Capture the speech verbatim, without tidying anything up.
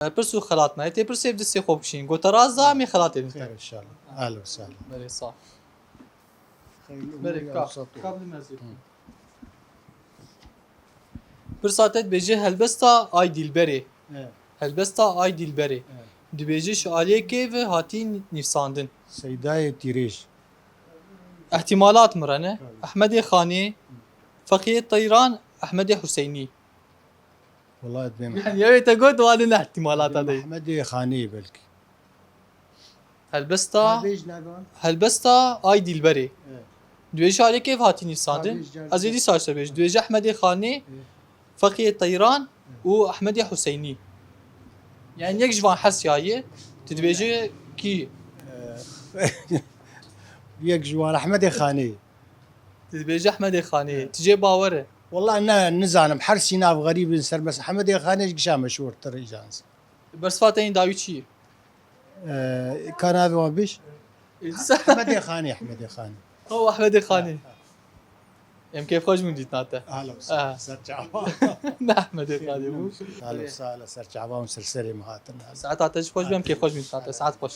Pirs û xelat me. Tê pirsê bi destê xwe bikişînin. Gota rast da, em ê xelatê din. Xêr inşallah. Ehlen we sehlen. Belê, sağ. Xeyrli Belê, umûr ka. Ewsat. Kabli mezî. Pirsa te dibêje helbesta Ay Dilberê. Evet. Helbesta Ay Dilberê. Evet. Dibêje ji aliyekê ve hatî nîvsandin. Seydayê Tîrêj. Ehtimalat mi re ne? Ehmedê Xanê, Feqiyê Teyran, Ehmedê Huseynî. Wallahî dibêm. Yani ya te got, wan ne ihtimalata de. Ehmedê Xanê belkî. Helbesta, Bêj nervan. helbesta Ay Dilberê. Evet. Dibêje aliyekê ve hatî nîvsandin. Tabî, Ez êdî saç te bêj. Dibêje Ehmedê Xanê, Feqiyê Teyran û Ehmedê Huseynî. Yani yek ji van hesya ye. Tu dibêje kî? Yek ji wan Ehmedê Xanê. Tu dibêje Ehmedê Xanê. Tu jê bawer e. Wallahî ne, nizanim. Her sînav xerîb in ser mes. Ehmedê Xanê ji gişa meşhûrtir îcans. Bersiva te yên dawî çi ye? Ee, ka navê wan bêj? Êdî sa- Ehmedê Xanê, Ehmedê Xanê. Ho, Ehmedê Xanê. Em kêfxweş bûn dîtina te. Ahla Ah. ser çava. Ne Ehmedê Xanê bû. Ahla sala ser çava û ser serê me hatin. Saeta te jî xweş be, em kêfxweş bûn dîtina te. Saet xweş.